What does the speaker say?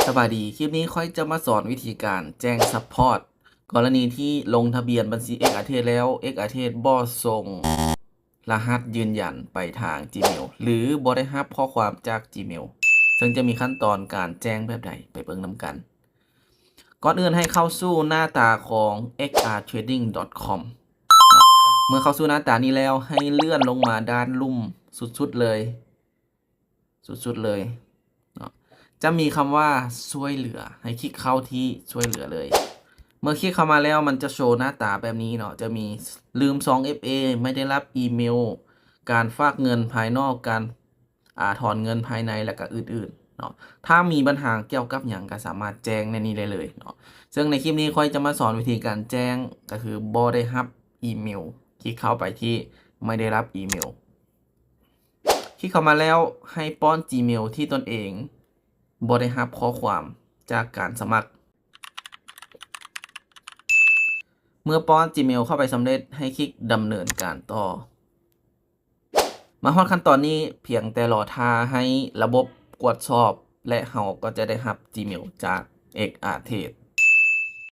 ສະບາຍດີ, ຄລິບນີ້ຂ້ອຍຈະມາສອນວິທີການແຈ້ງ support ກໍລະນີທີ່ລົງທະບຽນບັນຊີ XR Trade ແລ້ວ XR Trade ບໍ່ສົ່ງລະຫັດຢືນຢັນໄປທາງ Gmail ຫຼື ບໍ່ໄດ້ຮັບຂໍ້ຄວາມຈາກ Gmail ເຊິ່ງຈະມີຂັ້ນຕອນການແຈ້ງແບບໃດ ໄປເບິ່ງນຳກັນ. ກ່ອນອື່ນໃຫ້ເຂົ້າສູ່ໜ້າຕາຂອງ XR Trading dot com. ເມື່ອເຂົ້າສູ່ໜ້າຕານີ້ແລ້ວ ໃຫ້ເລື່ອນລົງມາດ້ານລຸ່ມສຸດໆເລີຍ ສຸດໆເລີຍເນາະ ຈະມີຄຳວ່າຊ່ວຍເຫຼືອ, ໃຫ້ຄລິກເຂົ້າທີ່ຊ່ວຍເຫຼືອເລີຍ. ເມື່ອຄລິກເຂົ້າມາແລ້ວ ມັນຈະໂຊໜ້າຕາແບບນີ້ເນາະ, ຈະມີລືມຊອງ ເອັຟເອ ໄມ່ໄດ້ຮັບອີເມວ, ການຝາກເງິນພາຍນອກ, ການ ອາ ຖອນເງິນພາຍໃນ ແລະກະອື່ນໆເນາະ. ຖ້າມີບັນຫາກ່ຽວກັບຫຍັງກະສາມາດແຈ້ງໃນນີ້ໄດ້ເລີຍເນາະ. ເຊິ່ງໃນຄລິບນີ້ຂ້ອຍຈະມາສອນວິທີການແຈ້ງ ກະຄືບໍ່ໄດ້ຮັບອີເມວ. ຄລິກເຂົ້າໄປທີ່ໄມ່ໄດ້ຮັບອີເມວ. ຄລິກເຂົ້າມາແລ້ວໃຫ້ປ້ອນ Gmail ທີ່ຕົນເອງບໍ່ໄດ້ຮັບຂໍ້ຄວາມຈາກການສະໝັກ. ເມື່ອປ້ອນ Gmail ເຂົ້າໄປສຳເລັດ ໃຫ້ຄລິກດຳເນີນການຕໍ່. ມາຮອດຂັ້ນຕອນນີ້ ພຽງແຕ່ລໍຖ້າໃຫ້ລະບົບກວດສອບ ແລະ ເຮົາກໍຈະໄດ້ຮັບ Gmail ຈາກ XR Trade.